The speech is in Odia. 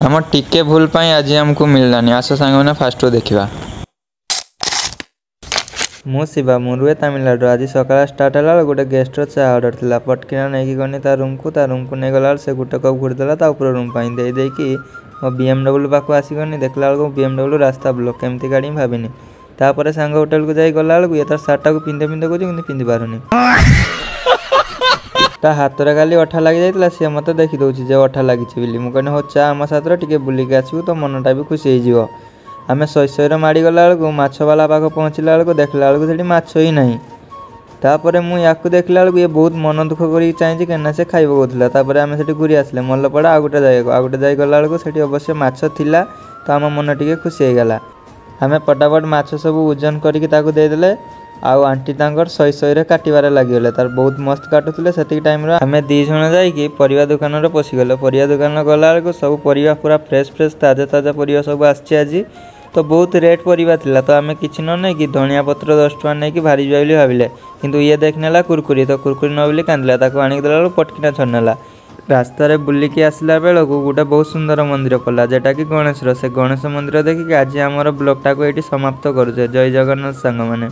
ଆମ ଟିକେ ଭୁଲ ପାଇଁ ଆଜି ଆମକୁ ମିଳିଲାନି। ଆସ ସାଙ୍ଗମାନେ, ଫାଷ୍ଟରୁ ଦେଖିବା। ମୁଁ ଶିବା, ମୁଁ ରୁହେ ତାମିଲନାଡ଼ୁରୁ। ଆଜି ସକାଳେ ଷ୍ଟାର୍ଟ ହେଲା ବେଳକୁ ଗୋଟେ ଗେଷ୍ଟର ଚା ଅର୍ଡ଼ର ଥିଲା। ପଟକିନା ନେଇକି ଗନି ତା ରୁମକୁ। ତା ରୁମକୁ ନେଇ ଗଲାବେଳକୁ ସେ ଗୋଟେ କପ୍ ଘୁରିଦେଲା। ତା ଉପର ରୁମ୍ ପାଇଁ ଦେଇ ଦେଇକି ମୋ BMW ପାଖକୁ ଆସିଗନି। ଦେଖିଲା ବେଳକୁ BMW ରାସ୍ତା ବ୍ଲକ୍, କେମିତି କାଢ଼ିବି ଭାବିନି। ତାପରେ ସାଙ୍ଗ ହୋଟେଲକୁ ଯାଇ ଗଲା ବେଳକୁ ଇଏ ତାର ସାର୍ଟଟାକୁ ପିନ୍ଧେ ପିନ୍ଧେ କହୁଛି, କିନ୍ତୁ ପିନ୍ଧି ପାରୁନି। ତା ହାତରେ ଖାଲି ଅଠା ଲାଗିଯାଇଥିଲା। ସିଏ ମୋତେ ଦେଖିଦେଉଛି ଯେ ଅଠା ଲାଗିଛି ବୋଲି। ମୁଁ କହିଲି, ହଉ ଚା ଆମ ସାଥିରେ ଟିକେ ବୁଲିକି ଆସିବୁ, ତୋ ମନଟା ବି ଖୁସି ହେଇଯିବ। ଆମେ ଶହେ ଶହେର ମାଡ଼ି ଗଲା ବେଳକୁ ମାଛବାଲା ପାଖ ପହଞ୍ଚିଲା ବେଳକୁ ଦେଖିଲା ବେଳକୁ ସେଠି ମାଛ ହିଁ ନାହିଁ। ତାପରେ ମୁଁ ୟାକୁ ଦେଖିଲା ବେଳକୁ ଇଏ ବହୁତ ମନ ଦୁଃଖ କରିକି ଚାହିଁଛି, କାହିଁକିନା ସେ ଖାଇବ କହୁଥିଲା। ତାପରେ ଆମେ ସେଠି ଘୁରି ଆସିଲେ ମଲ୍ଲପଡ଼ା ଆଉ ଗୋଟେ ଜାଗାକୁ। ଆଉ ଗୋଟେ ଜାଗା ଗଲା ବେଳକୁ ସେଠି ଅବଶ୍ୟ ମାଛ ଥିଲା, ତ ଆମ ମନ ଟିକେ ଖୁସି ହେଇଗଲା। ଆମେ ପଟାପଟ ମାଛ ସବୁ ଓଜନ କରିକି ତାକୁ ଦେଇଦେଲେ, ଆଉ ଆଣ୍ଟି ତାଙ୍କର ଶହେ ଶହେରେ କାଟିବାରେ ଲାଗିଗଲେ। ତାର ବହୁତ ମସ୍ତ କାଟୁଥିଲେ। ସେତିକି ଟାଇମ୍ରେ ଆମେ 2 ଜଣ ଯାଇକି ପରିବା ଦୋକାନରେ ପଶିଗଲେ। ପରିବା ଦୋକାନ ଗଲା ବେଳକୁ ସବୁ ପରିବା ପୁରା ଫ୍ରେଶ୍ ଫ୍ରେଶ୍, ତାଜା ତାଜା ପରିବା ସବୁ ଆସିଛି ଆଜି। ତ ବହୁତ ରେଟ୍ ପରିବା ଥିଲା, ତ ଆମେ କିଛି ନ ନେଇକି ଧଣିଆ ପତ୍ର 10 ଟଙ୍କା ନେଇକି ବାହାରିଯିବା ବୋଲି ଭାବିଲେ। କିନ୍ତୁ ଇଏ ଦେଖିନେଲା କୁରକୁରି, ତ କୁରକୁରି ନ ବୋଲି କାନ୍ଦିଲା। ତାକୁ ଆଣିକି ଦେଲା ବେଳକୁ ପଟକିନା ଛଡ଼ିନେଲା। ରାସ୍ତାରେ ବୁଲିକି ଆସିଲା ବେଳକୁ ଗୋଟେ ବହୁତ ସୁନ୍ଦର ମନ୍ଦିର ପଡ଼ିଲା, ଯେଟାକି ଗଣେଶର। ସେ ଗଣେଶ ମନ୍ଦିର ଦେଖିକି ଆଜି ଆମର ବ୍ଲଗ୍ଟାକୁ ଏଇଠି ସମାପ୍ତ କରୁଛେ। ଜୟ ଜଗନ୍ନାଥ ସାଙ୍ଗମାନେ।